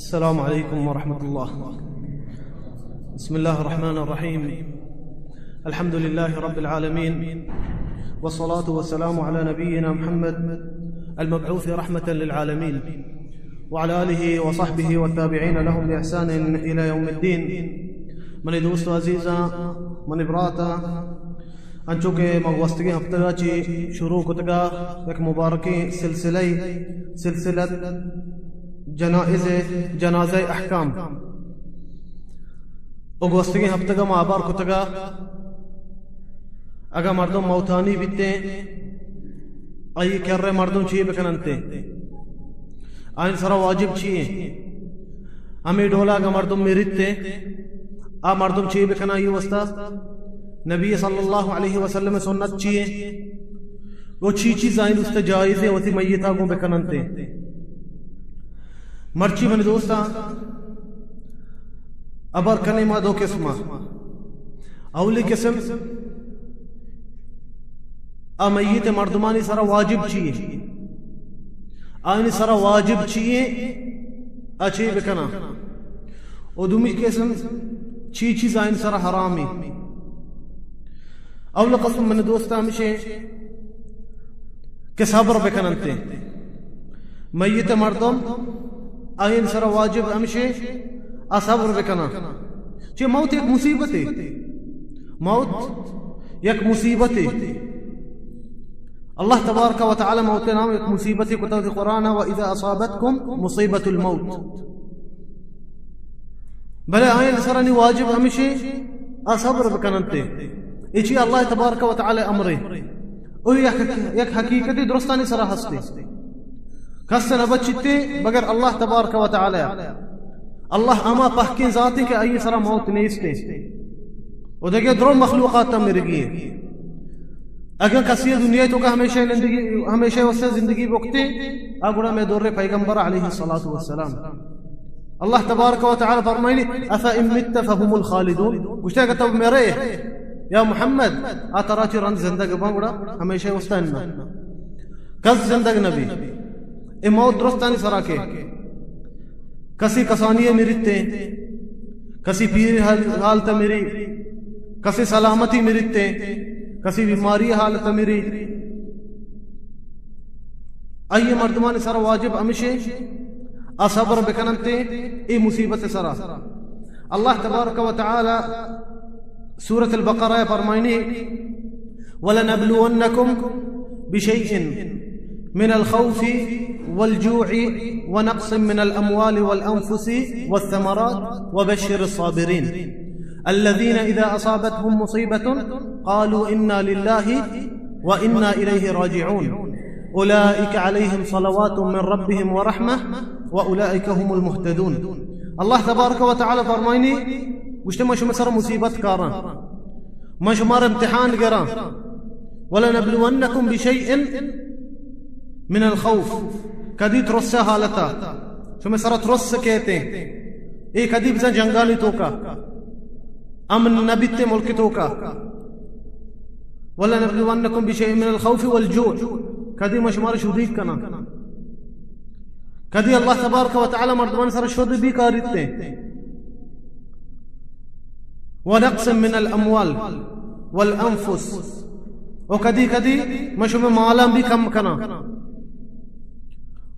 السلام عليكم ورحمة الله. بسم الله الرحمن الرحيم. الحمد لله رب العالمين، والصلاة والسلام على نبينا محمد المبعوث رحمة للعالمين، وعلى آله وصحبه والتابعين لهم بإحسان إلى يوم الدين. منی دوست و عزیزاں، منی براتاں، انچو کہ ما گوستگیں ہفتگا چی شروع کتگا یک مبارکیں سلسلہ، سلسلہ جنائز، جنازہ احکام، و گوستگیں ہفتگا ما ہبر کتگا، اگاں مردم موتانی بیتیں، آئی کرے مردم چی بکننتے؟ آئین سرا واجب چی ایں؟ ہمے ڈولا اگاں مردم مریتے، آ مردم چی بکناں؟ آئی واسطہ نبی صلی اللہ علیہ وسلم سنت چی ایں؟ و چی چیز آئین است جائز ایں وتی میتا گوں بکننتے؟ مرچی منی دوستاں، ہبر کنیں ما دو قسم۔ اولی قسم، آ میت مردمانی سرا واجب چی ایں؟ آئین سرا واجب چی ایں؟ آ چی بکناں؟ و دومی قسم، چی چیز آئین سرا حرام ایں؟ اول قسم منی دوستاں ہمشیں کہ صبر بکننتے۔ میت مردم آئین سرا واجب ہمشیں آ صبر بکناں۔ چہ موت یک مصیبتے۔ موت یک مصیبتے۔ اللہ تبارک و تعالی موت نام یک مصیبتے کتا وتی قرآن، و اذا اصابتکم مصیبۃ الموت۔ بلے آئین سرا نی واجب ہمشیں آ صبر بکننتے۔ اے چی اللہ تبارک و تعالی امرے۔ او یک، یک حقیقتی درستانی سرا ہستے۔ کس نہ بچیتے بگر اللہ تبارک و تعالی۔ اللہ ہما پہکیں ذاتے کہ آئی سرا موت نیستے۔ و دگہ درو مخلوقات مرگی ایں۔ اگاں کسی دنیا توکا ہمیشہ زندگی، ہمیشہ واسطہ زندگی بکتے، آ گڑا مئے دور پیغمبر علیہ الصلوۃ والسلام۔ اللہ تبارک و تعالی فرمائنی، افإن مت فهم الخالدون، گوشتے اگر تو مرے یا محمد، آ ترا چی رند زندگ باں گڑا ہمیشہ واسطہ اناں۔ کس زندگ نبی۔ اے موت درستانی سرا کہ کسی کسانی مریتے، کسی پیر حال-، حالت مری، کسی سلامتی مریتے، کسی بیماری حالت مری۔ آئی مردمانی سرا واجب ہمشیں آ صبر بکننتے اے مصیبت سرا۔ اللہ تبارک و تعالی سورۃ البقرہ فرمائنی، ولنبلونکم بشيء من الخوف والجوع ونقص من الأموال والأنفس والثمرات وبشر الصابرين الذين إذا أصابتهم مصيبة قالوا إنا لله وإنا إليه راجعون أولئك عليهم صلوات من ربهم ورحمة وأولئك هم المهتدون۔ اللہ تبارک و تعالی فرمائنی، گوشتے ما شما سر مصیبت کاراں، ما شمار امتحان گراں۔ ولنبلونکم بشيء من الخوف، کدی ترس حالتا، شما سر ترس کیتے، اے کدی بزن جنگانی توکا امن نبیتے ملک توکا۔ ولنبلونکم بشيء من الخوف والجوع، کدی ما شمار شدید کناں، کدی اللہ تبارک و تعالی مردمان سر شد بی کاریتے۔ ونقص من الأموال والأنفس، و کدی کدی ما شمے مالاں بی کم کناں۔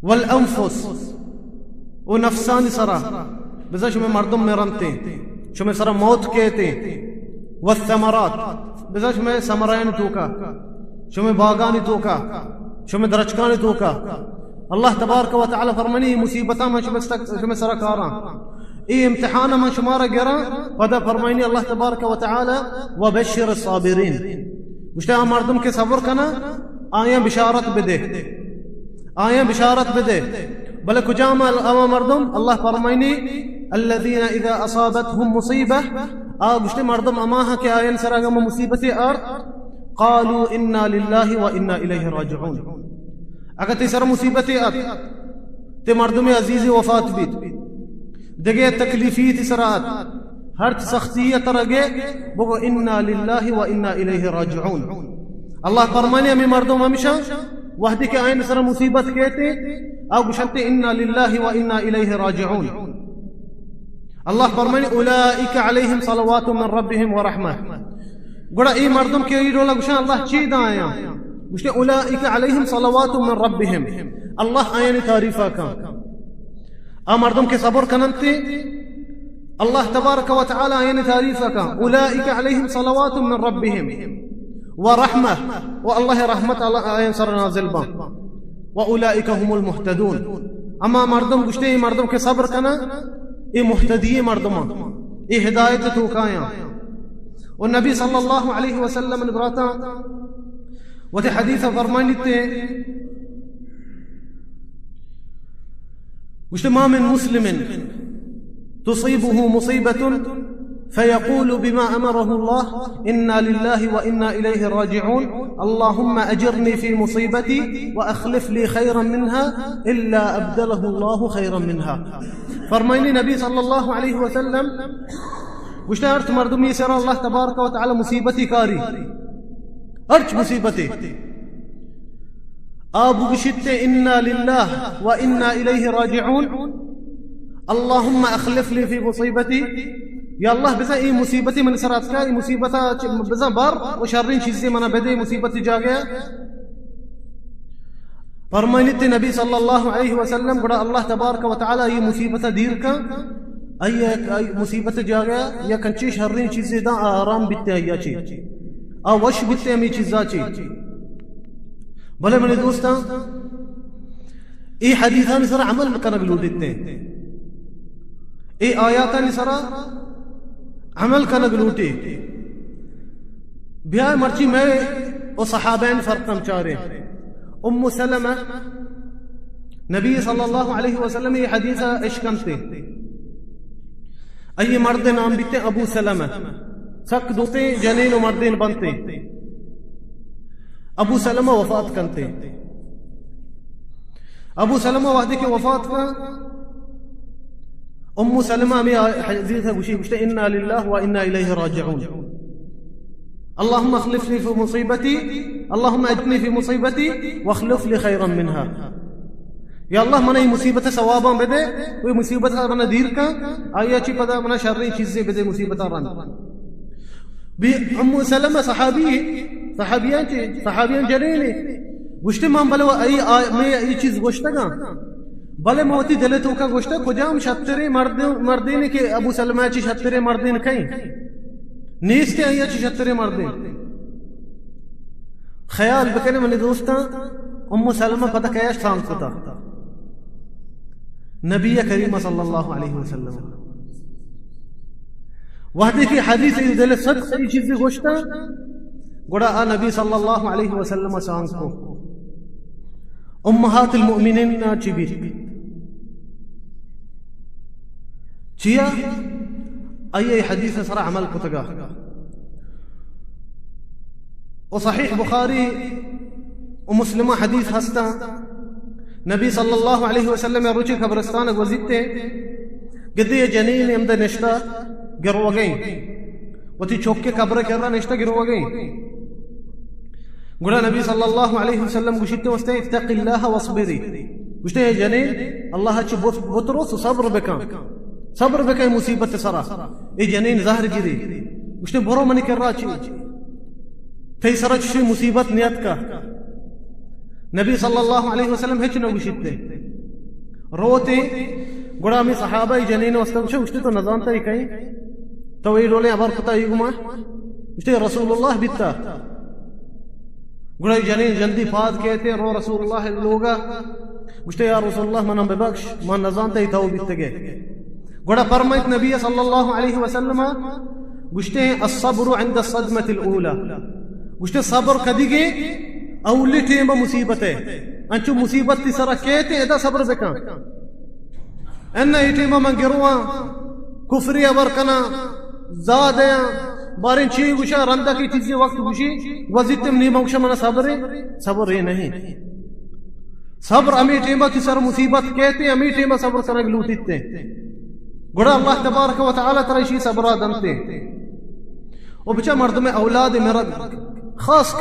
والأنفس، و نفسانی سرا، بزاں شمے مردم مرنتے، شمے سرا موت کیتے۔ والثمرات، بزاں شمے ثمرانی توکا، شمے باگانی توکا، شمے درچکانی توکا۔ اللہ تبارک و تعالی فرمانی، اے مصیبتاں من شمے سک-، شمے سرا کاراں، اے امتحان من شمارا گراں۔ پدا فرمائنی اللہ تبارک و تعالی، وبشر الصابرين، گوشتے آ مردم کہ صبر کنا، آیاں بشارت بدے، آیاں بشارت بدے۔ بلے کجام ال-، ہما مردم؟ اللہ فرمائنی، الذين إذا أصابتهم مصيبة، آ گوشتے مردم ہما ہاں کہ آیان سر اگاں مصیبتے آرت، قالوا إنا لله وإنا إليه راجعون۔ اگاں تئی سر مصیبتے ات، تئی مردم عزیز وفات بیت، دگہ تکلیفی تئی سر ات، ہرچ سختی ترا گے، بگو إنا لله وإنا إليه راجعون۔ اللہ فرمانی ہمے مردم ہمیشاں وہدے کہ آیان سر مصیبت کیتے، آ گوشنتے إنا لله وإنا إليه راجعون۔ اللہ فرمائنی، اولئک علیہم صلوات من ربہم و رحمہ۔ گڑا اے مردم کہ اے ڈولا گوشاں، اللہ چی دایاں؟ گوشتے، اولئک علیہم صلوات من ربہم۔ اللہ آیانی تعریف کن۔ آ مردم کہ صبر کننتے، اللہ تبارک و تعالی آیانی تعریف کن۔ اولئک علیہم صلوات من ربہم و رحمہ، و اللہ رحمت اللہ آیان سر نازل بان۔ و اولئک هم المهتدون۔ اما مردم گوشتے، اے مردم کہ صبر کنا، اے مہتدی مردمان، اے ہدایت توکایاں۔ و نبی صلی اللہ علیہ وسلم براتا وتی حدیث فرمائنیتے، گوشتے، ما من مسلم تصيبه مصيبة فيقول بما أمره الله، إنا لله وإنا إليه راجعون، اللهم أجرني في مصيبتي وأخلف لي خيرا منها، إلا أبدله الله خيرا منها۔ فرمائنی نبی صلی اللہ علیہ وسلم، گوشتے، ہرچ مردمی سرا اللہ تبارک و تعالی مصیبتی کاری، ہرچ مصیبتی، آ بگوشیت، انا للہ و انا الیہ راجعون، اللهم اخلف لی فی مصیبتی، یا اللہ بزاں اے مصیبتی من سر اتکا، اے مصیبتا چ-، بزاں بر و شرین چیزے منا بدے مصیبتی جاگہ۔ فرمائنیت نبی صلی اللہ علیہ وسلم، گڑا اللہ تبارک و تعالی اے مصیبتا دیر کن، اے، اے مصیبت جاگہ یک انچیں شرین چیزے داں آرام بیتے آیا چی، آ وش بیتے ہمیں چیزا چی۔ بلے منی دوستاں، اے حدیثانی سرا عمل کنگ لوٹیت۔ اے آیاتانی سرا عمل کنگ لوٹی۔ بیا مرچی میں و صحابین فرق ہم چارے۔ ام سلمہ، نبی صلی اللہ علیہ وسلم اے حدیث اشکنتے۔ اے مرد نام بیتے ابو سلمہ۔ سک دوستیں جنین و مردین بنتے۔ ابو سلمہ وفات کنتے۔ ابو سلمہ وہدے کہ وفات کا، ام سلمہ ہمیں حدیث گوشی، گوشتے، انا للہ و انا الیہ راجعون، اللهم اخلف لي في مصيبتي، اللهم اجرني في مصيبتي واخلف لي خيرا منها۔ یا اللہ، منا اے مصیبت ثواباں بدے، اے مصیبت منا دیر کن، آیا چی پدا منا شریں چیزے بدے مصیبت رند۔ بی ام سلمہ صحابی، صحابیاں چی، صحابیاں جنینے۔ گوشتے، من بلے و اے آ-، میں اے چیز گوشتگاں۔ بلے من وتی دل توکا گوشتا، کجام شتریں مرد-، مردینے کہ ابو سلمہ چی شتریں مردین کئیں؟ نیستے آیا چی شتریں مردین۔ خیال بکنے منی دوستاں، ام سلمہ پدا کیا سانگ کتا؟ نبی کریم صلی اللہ علیہ وسلم۔ وہدے کہ حدیث دل صدق اے چیزے گوشتا، گڑا آ نبی صلی اللہ علیہ وسلم سانگ کو۔ امہات المؤمنین نا چی بیت؟ چیا؟ آئی اے حدیث سرا عمل کتگا۔ و صحیح بخاری و مسلم حدیث ہستا، نبی صلی اللہ علیہ وسلم روچی قبرستان گوزیتے، گدے جنین ہمدا نشتا گروگئیں، وتی چوکے قبر کرا نشتا گروگئیں۔ گڑا نبی صلی اللہ علیہ وسلم گوشیت واسطے، اتق اللہ واصبری۔ گوشتے، اے جنین، اللہ چہ بت-، بترس و صبر بکن۔ صبر بکن مصیبت سرا۔ اے جنین زہر گری۔ گوشتے، برو منی کرا چی۔ تئی سرا چشی مصیبت نیتکا۔ نبی صلی اللہ علیہ وسلم ہچ نہ گوشیت۔ روتے، گڑا ہمیں صحابہ جنین واسطے گوشے، گوشتے تو نزانتا ہی کہیں؟ تو اے ڈولیں ہبر کتا ہی گما؟ گوشتے رسول اللہ بیتا۔ گڑا جنین جلدی پاد کیتے، رو رسول اللہ لوگا۔ گوشتے، یا رسول اللہ، منم ببخش، من نزانتا ہی تو بیتگے۔ گڑا فرمائیت نبی صلی اللہ علیہ وسلم، گوشتے، الصبر عند الصدمة الاولی۔ گوشتے، صبر کدیگے اولی ٹیم مصیبت ہے۔ انچو مصیبت تی سرا کیتے، ادا صبر بکن۔ انا اے ٹیما من گرواں، کفری ہبر کناں، زاہ دیاں، باریں چی گوشاں، رندا کی چیزی وقت گوشی، وزیتم نیما گوشاں منا صبر ہے، صبر اے نہیں۔ صبر ہمیں ٹیما کی سر مصیبت کیتے، ہمیں ٹیما صبر کنگ لوٹیتے۔ گڑا اللہ تبارک و تعالی ترا اشی صبرا دنتے۔ و بچا مردم اولاد مرگ خاص کر